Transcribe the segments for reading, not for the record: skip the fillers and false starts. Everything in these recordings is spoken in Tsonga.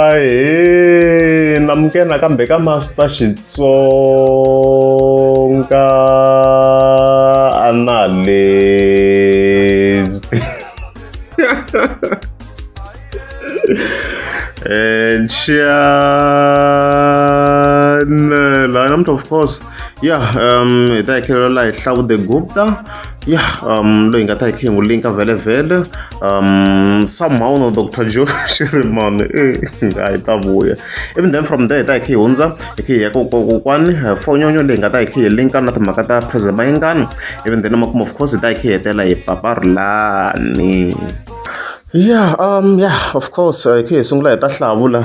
Ahee namukela nakambe ka Master Xitsonga Analyst channel namuntlha of course yeah hi ta hi khelela laha hi Hlavu The Gupta yeah loyi hi nga ta hi khe hi n'wi linka vhele vhele somehow no Dr Joe Shirimani a yi ta vuya even then from there hi ta hi khe hi hundza hi khe hi ya kokwani fonyonyo leyi hi nga ta hi khe hi linka na timhaka ta President Mayengani even then makumu of course hi ta hi khe hi hetela hi Papa Rhulani. Yeah, yeah, of course. Hi khe hi sungula hi ta hlavula.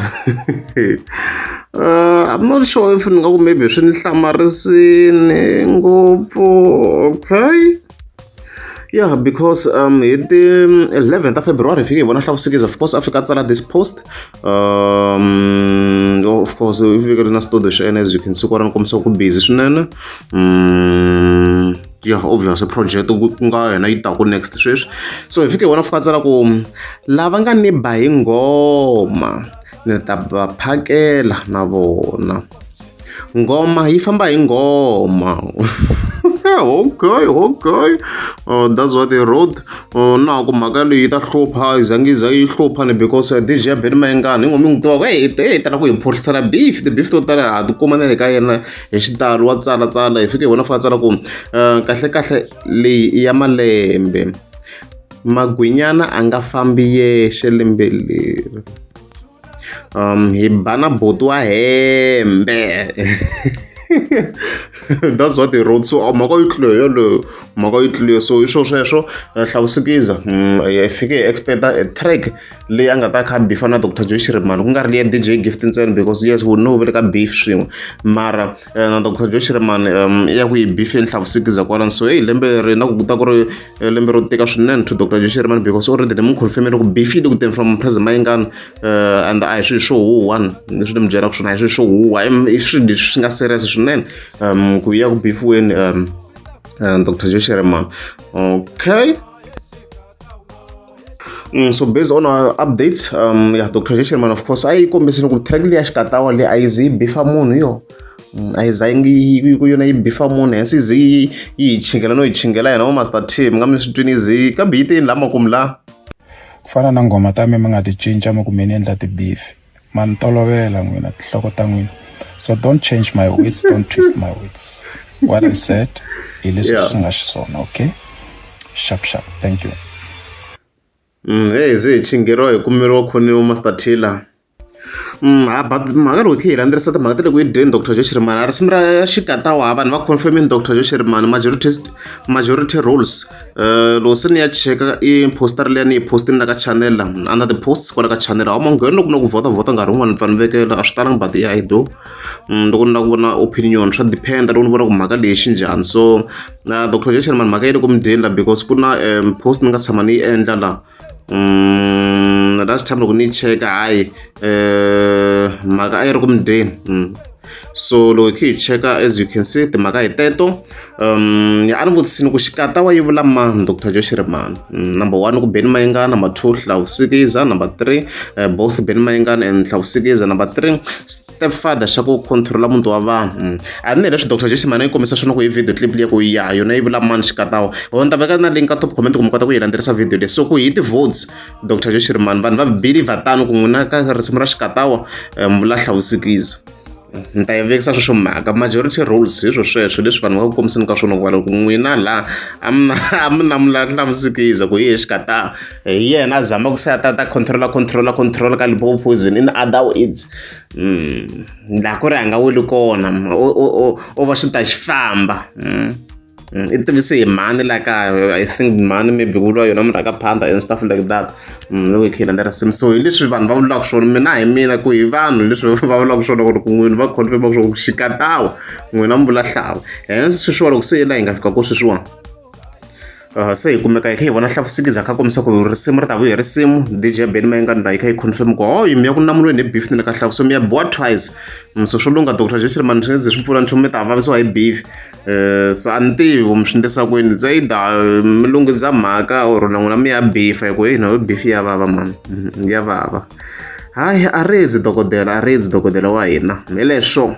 I'm not sure if ni nga ku maybe swi ni hlamarisini ngopfu. Okay. Yeah, because hi ti 11 ta February hi fike hi vona Hlavusekisa of course a fika a tsala this post. Of course u fike ri na studio xa yena as you can see kwalano kombisa ku busy swinene. Yeah, obvious project ku nga yena yi taku next sweswi. So hi fike hi vona fika tsala ku lava nga ni ba hi nghoma ni ta va phakela na vona. Nghoma yi famba hi nghoma. Okay, okay. That's what they wrote. Na ku mhaka leyi yi ta hlupha yi zangi yi za yi hlupha ni because DJ Benny Mayengani hi n'wi mi n'wi tiva ku hey hey tala ku hi phohlisela beef ti-beef to tala ha ti kuma na le ka yena hi xitalo wa tsalatsala hi fike hi vona fika tsala ku kahle kahle leyi i ya malembe magwinyana a nga fambi yexe lembe leri hi ba na buti wa hembe that's what they wrote so mhaka yi clear yeleyo mhaka yi clear so hi swo sweswo Hlavusikiza hi fike hi expect-a a track leyi a nga ta kha beef na Dr Joe Shirimani ku nga ri leya DJ Gift ntsena because yes we know va le ka beef swin'we mara na Dr Joe Shirimani ya ku yi beef-eni Hlavusikiza kwalano so hey lembe leri na ku ta ku ri lembe ro tika swinene to Dr Joe Shirimani because already ni mu confirm-ile ku beef yi le ku teni from President Mayengani and a hi swilo swo huhwa leswi ni mi byelaka swona a hi swilo swo huhwa i swilo leswi swi nga serious swinene ku ya ku beef-weni Dr Joe Shirimani okay. So based on our updates, yeah, Dr. Joe Shirimani of course a yi kombisile ku track leyi ya xikatawa leyi a yi ze yi bifa munhu yo a yi zangi yi ku yona yi bifa munhu hensi yi ze yi yi chingela no yi chingela yena vo Master T mi nga mi swi twini yi ze kambe yi te yini laha makumu laha ku fana na nghoma ta mina mi nga ti cinca mi ku me ni endla ti-beef ma ni tolovela n'wina tinhloko ta n'wina so don't change my words, don't twist my words. What I said hi leswi swi nga xiswona. Okay, sharp sharp, thank you. Hey ze hi chingheriwa hi kumeriwa khoniwa Master T la. Ha but mhaka loko hi kha hi landzelerisa timhaka ta le ku yi dyeni Dr Joe Shirimani a risimu ra xikatawa vanhu va confirm-ini Dr Joe Shirimani majority majority rules. Loko se ni ya cheka i poster liya ni yi post-ini la ka channel la under the posts kwala ka channel a wu nghena loko na ku vhota vhota nkarhi wun'wani ni pfa ni vekela a swi talangi but yeah I do. Loko ni lava ku vona opinion swa depend loko ni vona ku mhaka leyi xi njhani so na Dr Joe Shirimani mhaka yi le ku mi dyeni la because ku na post ni nga tshama ni yi endla la last time loko ni yi cheka hayi mhaka a yi ri ku mi dyeni. So loko hi kha hi cheka as you can see timhaka hi teto a ni vutisini ku xikatawa yi vula mani Dr Joe Shirimani number 1 ku Benny Mayengani number 2 Hlavusikiza number 3 both Benny Mayengani and Hlavusikiza number 3 stepfather xa ku control muti wa vanhu a ni leswi Dr Joe Shirimani yi kombisa swona ku hi video clip leyi ku ya yona yi vula mani xikatawa ho ni ta veka na link ka top comment ku mi kota ku yi landzelerisa video leyi so ku hi ti-votes Dr Joe Shirimani vanhu va believe tano ku n'wina ka risimu ra xikatawa vula Hlavusikiza ni ta yi vekisa sweswo mhaka majority rules hi swo sweswo leswi vanhu va ku kombiseni ka swona ku va loko n'wina laha a mi a mi namula Hlavusikiza ku hi ye xikatawa hi yena a zama ku se a ta ta control-a control-a control ka Limpopo poison in other words laha ku ri a nga weli kona o va xi ta xi famba. I tivise hi mhani la kaya I think mhani maybe ku vuriwa yona murhakaphanda and stuff like that loko hi kha hi landza risimu so hi leswi vanhu va vulaka swona mina hi mina ku hi vanhu leswi va vulaka swona ku ri ku n'wini va confirm-a ku xikatawa n'wina mi vula hlava hence sweswiwa loko se hi laha hi nga fika ko sweswiwani. Se hi kumeka hi kha hi vona Hlavusikiza kha kombisa ku risimu ri ta vuya hi risimu DJ Benny Mayengani la yi kha yi confirm ku hoyi mi ya ku namulweni hi beef ni le ka Hlavu so mi ya biwa twice. So swo lungha Dr J Shirimani swi nge ze swi pfuna nchumu mi ta vavisiwa hi beef. So a ni tivi ku mi swi endlisa ku yini it's either mi lunghisa mhaka or na n'wina mi ya beef hi ku heyi na yo beef ya vava mani ya vava. Hayi a rezi dokodela a rezi dokodela wa hina hi leswo.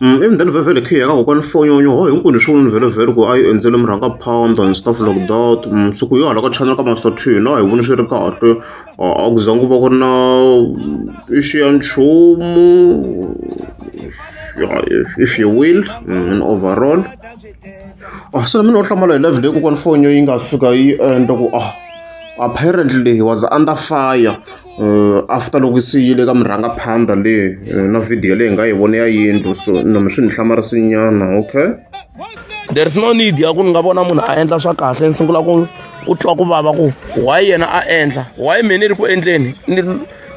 Even then vhele vhele khe ka kokwani Fonyonyo ho hinkwenu hi swona vhele vhele ku a yi endzele murhangaphandha and stuff like that. Se ku yo hala ka channel ka Master T hina a hi voni swi ri kahle a ku zangi ku va ku ri na issue ya nchumu if you will in overall. Se na mina no hlamala hi level leyi kokwani Fonyo yi nga fika yi endla ku apparently he was under fire after loko se yile ka murhangaphandha leyi na video leyi hi nga yi vona ya yindlu so na mi swi ni hlamarisi nyana okay. There is no need ya ku ni nga vona munhu a endla swa kahle ni sungula ku ku twa ku vava ku why yena a endla why mina ni ri ku endleni ni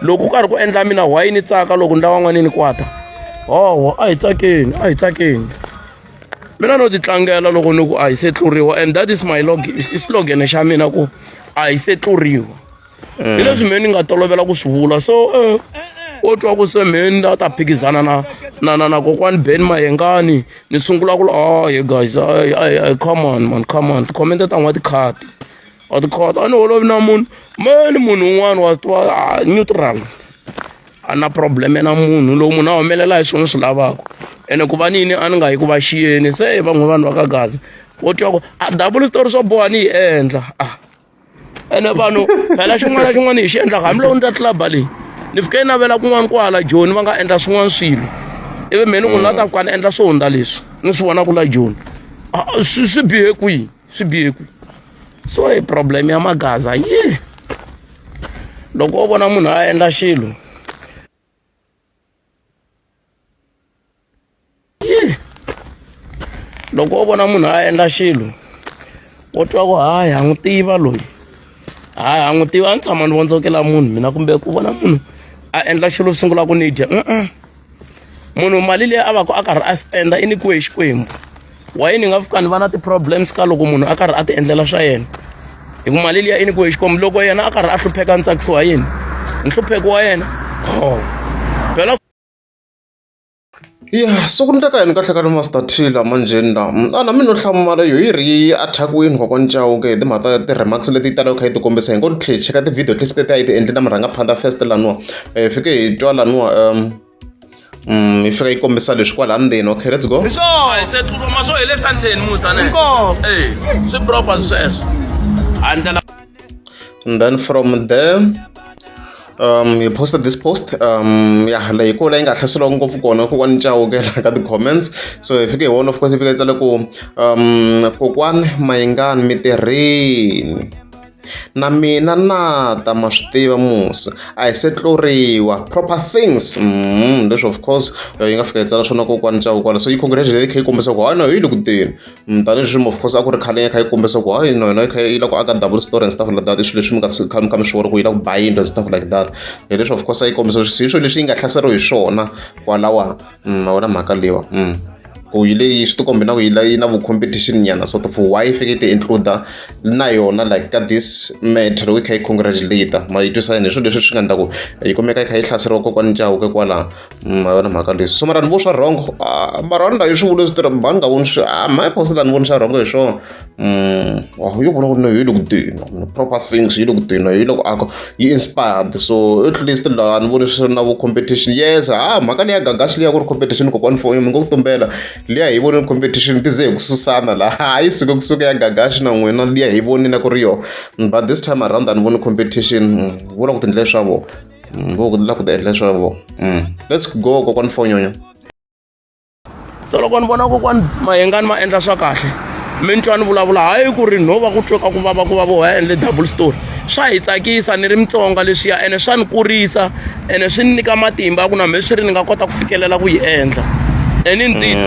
loko ku karhi ku endla mina why ni tsaka loko ni la van'wani ni kwata howa a hi tsakeni a hi tsakeni mina no ti tlangela loko ni ku a hi se tluriwa and that is my log i slogan xa mina ku a hi se tluriwa hi leswi mehe ni nga tolovela ku swi vula so wo twa ku se mehe ni ta phikizana na na na na kokwani Ben Mayengani ni sungula ku oh hey guys ay ay ay come on man come on ti-comment ta n'wa tikhati wa tikhata a ni holovi na munhu mehe ni munhu un'wana wa twa neutral a na problem na munhu loko munhu a humelela hi swona swi lavaka ene ku va ni yini a ni nga yi ku va xiyeni se van'we vanhu va ka gaza wo twa ku a double story swo boha ni yi endla a ene vanhu phela xin'wana na xin'wana hi xi endlaka hambiloko ni ta club leyi ni fike ni navela kun'wana kwala joni va nga endla swin'wana swilo ivi mehe ni ku ni la ta fika ni endla swo hundza leswi ni swi vonaka la joni swi swi bihe kwihi swi bihe kwihi so i problem ya magaza yi loko wo vona munhu a endla xilo loko wo vona munhu a endla xilo wo twa ku hayi ha n'wi tiva loyi hayi ha n'wi tiva a ni tshama ni vondzokela munhu mina kumbe ku vona munhu a endla xilo sungula ku ni dya munhu mali leyi a va ku a karhi a spenda i nyikiwe hi Xikwembu why ni nga fika ni va na ti-problems ka loko munhu a karhi a ti endlela swa yena hi ku mali liya i nyikiwe hi Xikwembu loko yena a karhi a hlupheka ni tsakisiwa hi yini nhlupheko wa yena ho phela. Ya so ku endleka yini kahle ka Master T la manjheni la a na mina no hlamala yo yi ri yi attack-wini kokwani Chauke hi timhaka ta ti-remarks leti yi talaka yi kha yi ti kombisa hi ngo tlhe hi cheka ti-video leti tete a yi ti endle na murhangaphandha first laniwa hi fike hi twa laniwa yi fika yi kombisa leswi kwala ndzeni okay let's go hi swona se tluluma swo hi le sandzeni musa ne eh swi proper sweswo handlela and then from there he posted this post yeah leyi ko la yi nga hlaseriwa ngopfu kona kokwani Chauke la ka ti-comments so hi fike hi vona of course yi fika yi tsale ku kokwani Mayengani mi tirhini na mina na ta ma swi tiva musi a hi se tluriwa proper things leswi of course yi nga fika yi tsala swona kokwani Chauke kwala so yi congratulate yi kha yi kombisa ku hayi no yi le ku teni tanihileswi of course a ku ri khale yi kha yi kombisa ku hayi no yona yi kha yi lava ku aka double story and stuff like that i swilo leswi mi nga kha mi kha mi swi vona ku yi lava ku ba yindlu and stuff like that hi leswi of course a yi kombisa hi swilo leswi yi nga hlaseriwa hi swona kwalawa ma vona mhaka leyiwa ku yi le swi tikombe na ku yi yi na vu competition nyana sort of why yi fike yi ti include na yona like ka this matter loko yi kha yi congratulate ma yi twisa yini hi swilo leswi swi nga endla ku yi kumeka yi kha yi hlaseriwa kokwani Chauke kwalaho Ma yona mhaka leyi so mara ni voni swa wrong mara ni la yi swi vule swi tirha ba ni nga voni swi a my post la ni voni swa wrong hi swona yo vona ku ri yi le ku teni proper things yi le ku teni yi le ku aka yi inspired so at least laha ni voni swi ri na vo competition yes ha mhaka leya gagashi liya ku ri competition kokwani for mi ngo ku tumbela liya hi voni competition ti ze hi ku susana laha a yi suke kusuka ya gagashi na n'wina liya hi voni na ku ri yona but this time around a ni voni competition vona ku tindlela swa vona vo ku la ku ti endla swa vona let's go kokwani Fonyonyo so loko ni vona kokwani Mayengani ma endla swa kahle mi ni twa ni vulavula hayi ku ri no va ku tweka ku vava ku va vo va endle double story swa hi tsakisa ni ri Mutsonga leswiya ene swa ni kurisa ene swi ni nyika matimba ya ku na mehe swi ri ni nga kota ku fikelela ku yi endla and indeed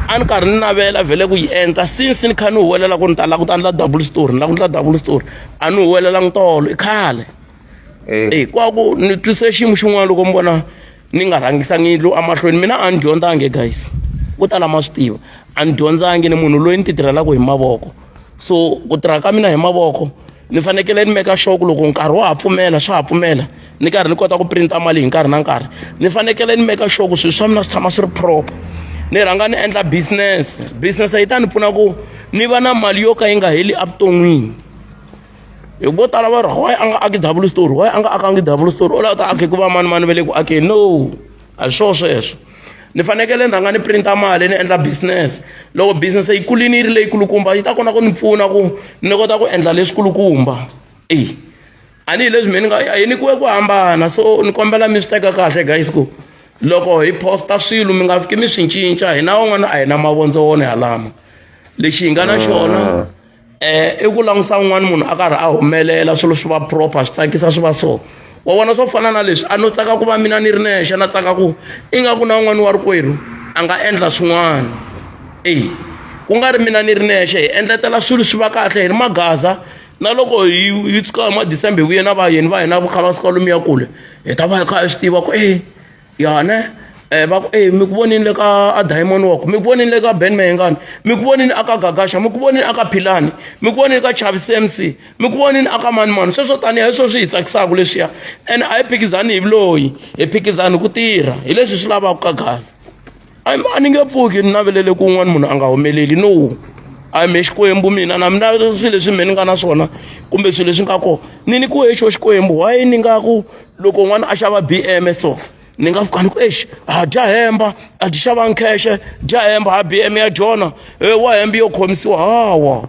a ni karhi ni navela vhele ku yi endla since ni kha ni huwelela ku ni ta lava ku ta endla double story ni lava ku endla double story a ni huwelelangi tolo i khale Eh. Kwa ku ni twise xiyimo xin'wana loko mi vona ni nga rhangisangi yindlu emahlweni mina a ni dyondzangi guys. Vo tala ma swi tiva a ni dyondzangi ni munhu loyi ni ti tirhelaka hi mavoko so ku tirha ka mina hi mavoko ni fanekele ni meka sure ku loko nkarhi wa ha pfumela swa ha pfumela ni karhi ni kota ku printa mali hi nkarhi na nkarhi ni fanekele ni meka sure ku swilo swa mina swi tshama swi ri proper ni rhanga ni endla business business yi ta ni pfuna ku ni va na mali yo ka yi nga heli evuton'wini hi vo tala va ri why a nga aki double story why a nga akangi double story u lava ta ake ku va mani mani va le ku akeni no a hi swona sweswo ni fanekele ni rhanga ni printa mali ni endla business loko business yi kulini yi ri leyi kulukumba yi ta kona ku ni pfuna ku ni kota ku endla leswikulukumba e a ni hi leswi me ni nga hi nyikiwe ku hambana so ni kombela mi swi teka kahle guys ku loko hi posta swilo mi nga fiki mi swi cinca hina van'wana a hi na mavondzo wona yalama lexi hi nga na xona I ku langusa un'wana munhu a karhi a humelela swilo swi va proper swi tsakisa swi va so wa vona swo fana na leswi a no tsaka ku va mina ni ri nexe na tsaka ku ingaku na un'wana wa rikwerhu a nga endla swin'wana eyi ku nga ri mina ni ri nexe hi endletela swilo swi va kahle hi ri magaza na loko hi hi tshuka hi ma December hi vuye na vayeni va hina kha va suka lomuya kule hi ta va hi kha hi swi tiva ku e ya ne va ku e mi ku vonini le ka a Diamond Walk mi ku vonini le ka Ben Mayengani mi ku vonini a ka Gagasha mi ku vonini a ka Philani mi ku vonini ka Chavi C_M_C mi ku vonini a ka mani mani sweswo tanihi hi swona swi hi tsakisaka leswiya ene a hi phikizani hi vuloyi hi phikizani ku tirha hi leswi swi lavaka ka Gaza a ni nge pfuki ni navelele ku un'wana munhu a nga humeleli no a me xikwembu mina na mina swilo leswi me ni nga na swona kumbe swilo leswi nga kona ni nyikiwe xo xikwembu why ni nga ku loko un'wana a xava B_M so ni nga fika ni ku exi a dya hemba a dyi xavangi khexe dya hemba ha B_M ya jona e wa hemba yo khomisiwa hawa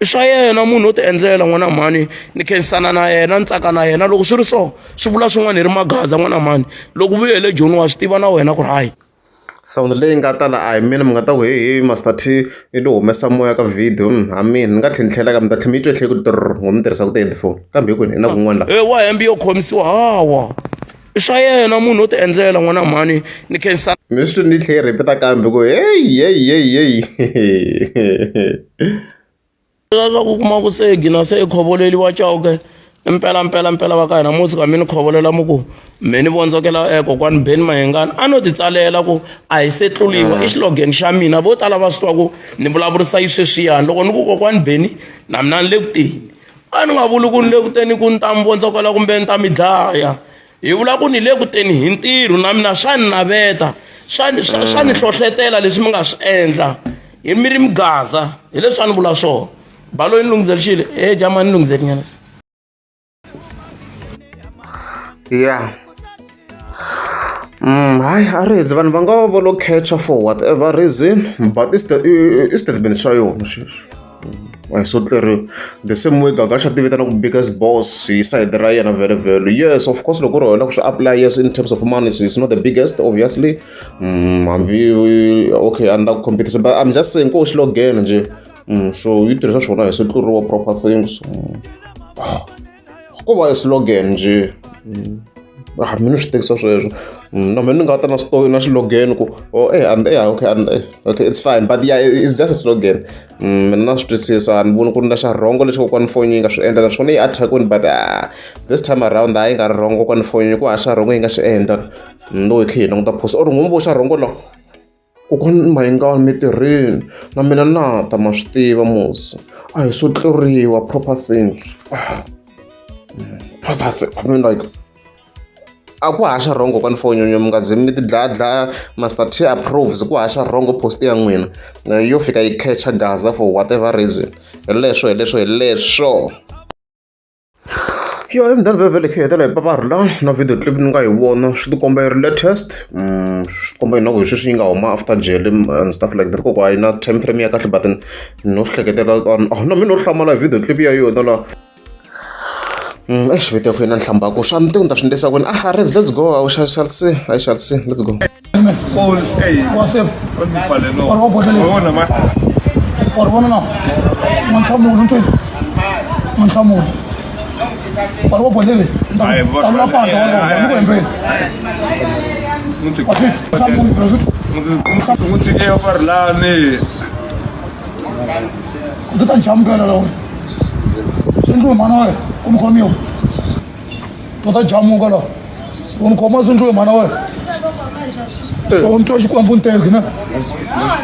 i swa yena munhu wo ti endlela n'wana mhani ni khensana na yena ni tsaka na yena loko swi ri so swi vula swin'wana hi ri magaza n'wana mhani loko vuye hi le joni wa swi tiva na wena ku ri hayi Sound leyi nga ta la a hi mina mi nga ta ku hehe Master T i lo humesa moya ka video ha mina ni nga tlhela ni tlhela ka mi ta tlhela mi yi twa yi tlhela ku trrr ngo mi tirhisaka ti-headphone kambe hinkwenu i na kun'wana la e wa hembe yo khomisiwa hawa i swa yena munhu wo ti endlela n'wana mhani ni khensa mi swi ni tlhe yi repeat kambe ku heyi heyi heyi heyi swa ku kuma ku se gina se i khovoleliwa Chauke impela mpela mpela va ka hina mo tshuka mi ni khovolela mi ku me ni vondzokela kokwani Benny Mayengani a no ti tsalela ku a hi se tluliwa i xilogeni xa mina vo tala va swi twa ku ni vulavurisa yi sweswiyani loko ni ku kokwani Benny na mina ni le ku teni a ni nga vuli ku ni le ku teni ku ni ta mi vondzokela kumbe ni ta mi dlaya hi vula ku ni le ku teni hi ntirho na mina swa ni naveta swa ni swa, swa ni hlohletela leswi mi nga swi endla hi mi ri migaza hi leswi a ni vula swona balo ni lunghiseli xile e jama ni lunghiseli nyana yeah hayi a ri vanhu va nga va va lo catch for whatever reason but i statement xa yona xexo a hi swo tleriwa the same way Gaga xa ti vitana ku biggest boss hi side ra yena very very yes of course loko ri hona ku swi apply yes in terms of money it's not the biggest obviously hambi okay a ni la ku competisa but I'm just saying ko xilogene njhe so yi tirhisa swona hi swo tluriwa proper things ko va slogan njhe ah mina swi tekisa sweswo na mina ni nga ta na story na xilogene ku oh eh and eh okay and okay it's fine but yeah it's just a slogan mina na swi twisisa ni voni ku ri na xa rhongo lexi kokwani fonyi yi nga swi endla naswona yi attack-wini but this time around a yi nga ri rhongo kokwani fonyi ku ha xa rhongo yi nga xi endla no hi khe hi languta post or ngombo xa rhongo la kokwani Mayengani mi tirhini na mina na ta ma swi tiva musi a hi swo tluriwa proper things proper thing I mean like a ku haxa wrong kokwani fonyonyo mi nga zi mi ti dlayadlaya Master T approves ku haxa wrong post ya n'wina yo fika yi catch Gaza for whatever reason hi leswo hi leswo hi leswo yo emudeni vhevhele khe hetela hi papa rhula na video clip ni nga yi vona swi tikomba yi ri latest swi tikomba ingaku hi sweswi yi nga huma after jail and stuff like that koko a yi na time frame ya kahle but no swi hleketela oh, na mina no hlamala hi video clip ya yona la Eish vito ya ku yena nhlambako swa ni tiku ni ta swi endlisa kwini ah let's go I shall, shall see I shall see let's go Or bona na manhlamulo ntweni manhlamulo or wa bodlele tabula pata wa ni ku hembeni n'wi tshike yo farlani u ta njamukela la wena swi ndliwe mhana wena u mi khomiwa u ta jamuka la u ni khoma swi ndliwe mhana wena Loko ni twa Xikwembu ni teki ne.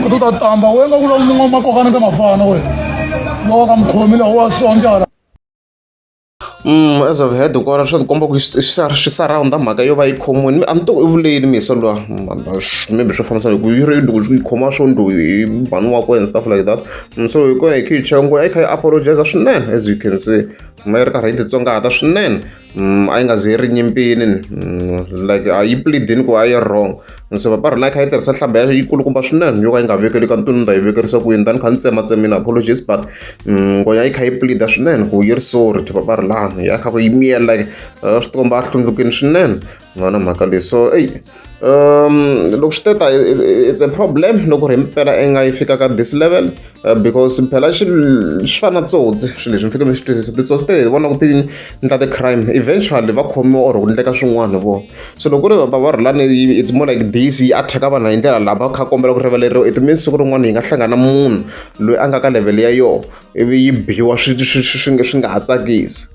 U to ta tamba wena nga ku la mun'we makokana ka mafana wena. Lowa ka mukhomi lawa wa sonja. As I've heard kwala swi tikomba ku swi surround mhaka yo va yi khomiwini a ni to i vuleni misa luwa maybe swo fambisana hi ku yi ri loko yi khoma swo ndlu hi mhani wakwe and stuff like that. So hi kona hi kha hi cheka ngo a yi kha yi apologize swinene as you can see ma yi ri karhi yi titsongahata swinene. A yi nga ze yi ri nyimpini like a yi plead-ini ku a yi wrong se papa rona yi kha yi tirhisa nhlambha ya yi kulukumba swinene yo ka yi nga vekeli ka ntunu ni ta yi vekerisa ku yini tani kha ni tsematsemini apologies but nghonya yi kha yi plead swinene ku yi ri sorry to papa Rhulani ya kha ku yi miyela like swi tikomba a hlundzukile swinene vona mhaka leyi so eyi loko swi teta it's a problem loko ri himpela i nga yi fika ka this level because phela swi fana na tsotsi swilo leswi mi fike mi swi twisisa titsotsi te hi vona ku ti endla ti-crime eventually va khomiwa or ku endleka swin'wana hi vona so loko ku ri va Rhulani it's more like this yi attack vanhu hi ndlela lava kha kombela ku rivaleriwa it means siku rin'wana yi nga hlangana munhu loyi a nga ka level ya yona ivi yi biwa swi swi swi swi nga ha tsakisi.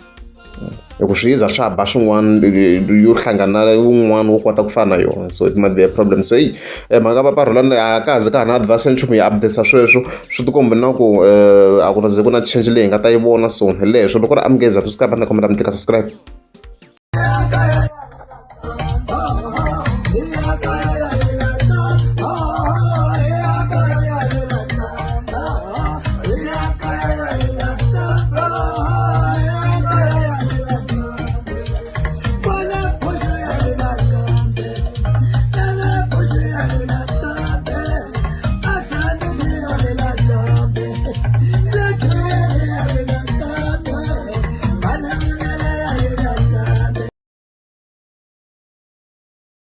Hi ku swi za swa ba swin'wana yo hlangana na wun'wana wo kota ku fana na yona so it might be a problem se eyi mhaka papa Rhulani a ka ha ze ka ha na advance ya nchumu hi update sweswo swi tikomba na ku a ku na ze ku na change leyi hi nga ta yi vona so hi leswo loko ri amukeza subscribe a ni ta kombela mi tlika subscribe.